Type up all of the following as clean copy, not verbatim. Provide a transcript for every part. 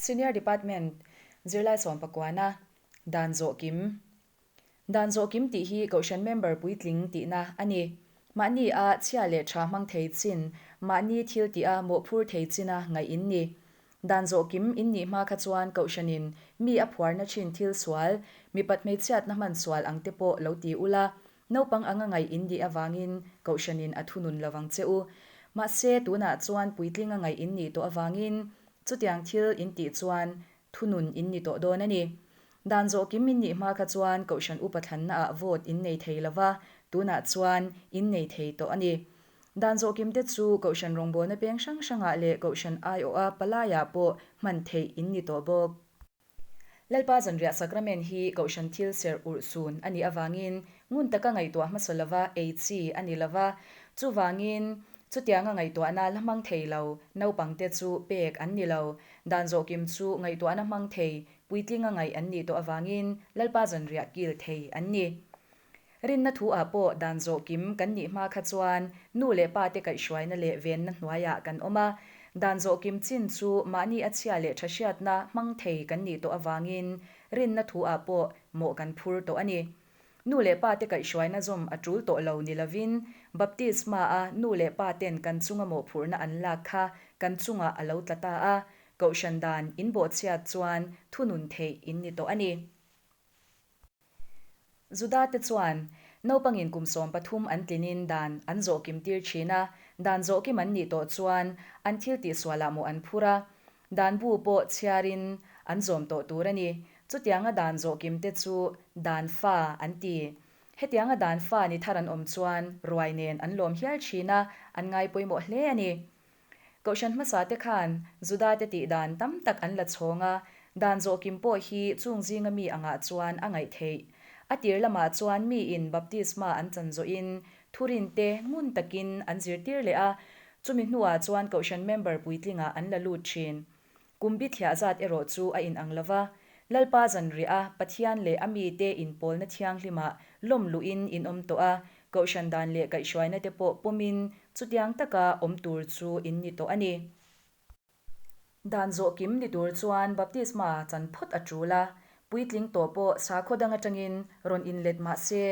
Senior Department, Zirlai Sawmpakuana, Dan zawh kim. Dan zawh kim tih hi Kohhran member puitling tihna a ni. Mahni a chhia leh tha hmang thei chin, mahni thil tih a mawhphur thei china ngaih in ni. Dan zawh kim in nih hma kha chuan Kohhranin mi a phuarna thin thil sual, mipat hmeichhiatna hman sual ang te pawh lo ti ula, naupang anga ngaih in nih avangin Kohhranin a thunun lo vang che u. Mahse, tunah chuan puitling a ngaih in nih tawh avangin chutiang thil in tih chuan thunun in ni tawh dawn a ni. Dan zawh kim in nih hma kha chuan Kohhran upa thlannaah vote in nei thei lo va, tunah chuan in nei thei tawh a ni. Dan zawh kim te chu Kohhran rawngbawlna peng hrang hrangah leh Kohhran aiawha palaiah pawh hman theih in ni tawh bawk. Lalpa zanriah Sacrament hi Kohhran thil serh urh sun a nih avangin ngun taka ngaihtuah hmasa lova ei chi a ni lo va, chuvangin chutianga ngaihtuahna la hmang thei lo naupangte chu pek an ni lo. Dan zawh kim chu ngaihtuahna hmang thei puitlinga ngaih an nih tawh avangin Lalpa zanriah kil thei an ni. Rinna thu ah pawh dan zawh kim kan nih hma kha chuan nu leh pa te kaihhruaina leh venna hnuaiah kan awm a. Dan zawh kim chin chu mahni a chhia leh tha hriatna hmang thei kan nih tawh avangin rinna thu ah pawh mawh kan phur tawh a ni. Nu leh pa te kaihhruaina zawm a tul tawh lo ni lovin baptisma a nu leh pa ten kan chunga mawhphurhna an lak kha kan chungah a lo tla ta a, kohhran dan inbawhchhiat chuan thunun theih in ni tawh a ni. Juda te chuan naupangin kum 13 an tlinin dan an zawh kim tir thin a, dan zawh kim an nih tawh chuan an thil tih sualah maw an phur a, dan bu pawh chhiarin an zawm tawh tur a ni. Chutianga dan zawh kim te chu dan fa an ti. Hetianga dan fa ni thar an awm chuan ruai nen an lawm hial thin a, an ngai pawimawh hle a ni. Kohhran hmasa te khan Juda te tih dan tam tak an la chhawng a, dan zawh kim pawh hi chung zinga mi angah chuan a ngaih theih. A tir lamah chuan miin baptisma an chan zawhin thurin te ngun takin an zirtir leh a, chumi hnuah chuan kohhran member puitlingah an la lut thin. Kum bithliah zat erawh chu a inang lo va, Lalpa zanriah a Pathian leh a mite inpawlna thianghlimah lawm luhin in awm tawh a, kohhran dan leh kaihhruaina te pawh pawmin chutiang taka awm tur chu in ni tawh a ni. Dan zawh kim ni tur chuan baptisma chan phawt a tul a, puitling tawh pawh sakhaw dang atangin rawn inlet mah se,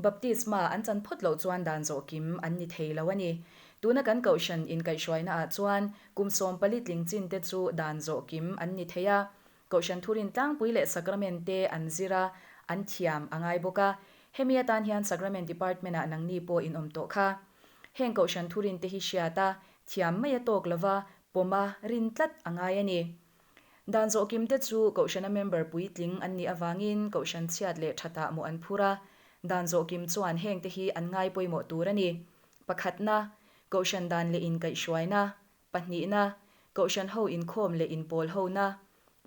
Baptisma an chan phawt loh chuan dan zawh kim an ni thei lo a ni. Tuna kan kohhran inkaihhruaina ah chuan kum 14 tling chin te chu dan zawh kim an ni thei a. Kohhran thurin tlangpui leh sacrament te an zir a, an thiam a ngai bawk a. Hemi atan hian Sacrament Department ah nangni pawh in awm tawh kha. Heng kohhran thurin te hi hriat a, thiam mai a tawk lova, pawm a, rin tlat a ngai a ni. Dan zawh kim te chu Kohhrana member puitling an nih avangin Kohhran chhiat leh thatah mawh an phur a. Dan zawh kim chuan heng te hi an ngai pawimawh tur a ni. Pakhatna, Kohhran dan leh inkaihhruaina. Pahnihna, Kohhran ho inkhawm leh inpawl hona.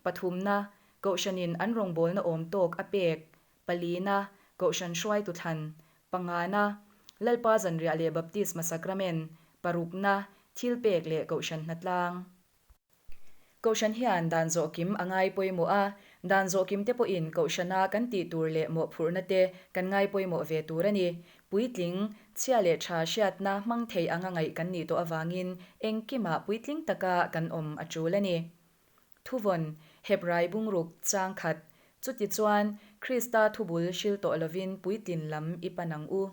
Pathumna, Kohhranin an rawngbawlna awm tawk a pek. Palina, Kohhran hruaitu thlan. Pangana, Lalpa zanriah leh Baptisma Sacrament. Parukna, Thilpek leh Kohhran hnatlang. Kohhran hian dan zawh kim a ngai pawimawh a, dan zawh kim te pawhin kohhrana kan tih tur leh mawhphurhna te kan ngai pawimawh ve tur a ni. Puitling, chhia leh tha hriatna hmang thei anga ngaih kan nih tawh avangin engkimah puitling taka kan awm a tul a ni. Thuvawn, Hebrai bungruk chang khat, Chutichuan, Krista thubul hril tawh lovin puitlin lam i pan ang u.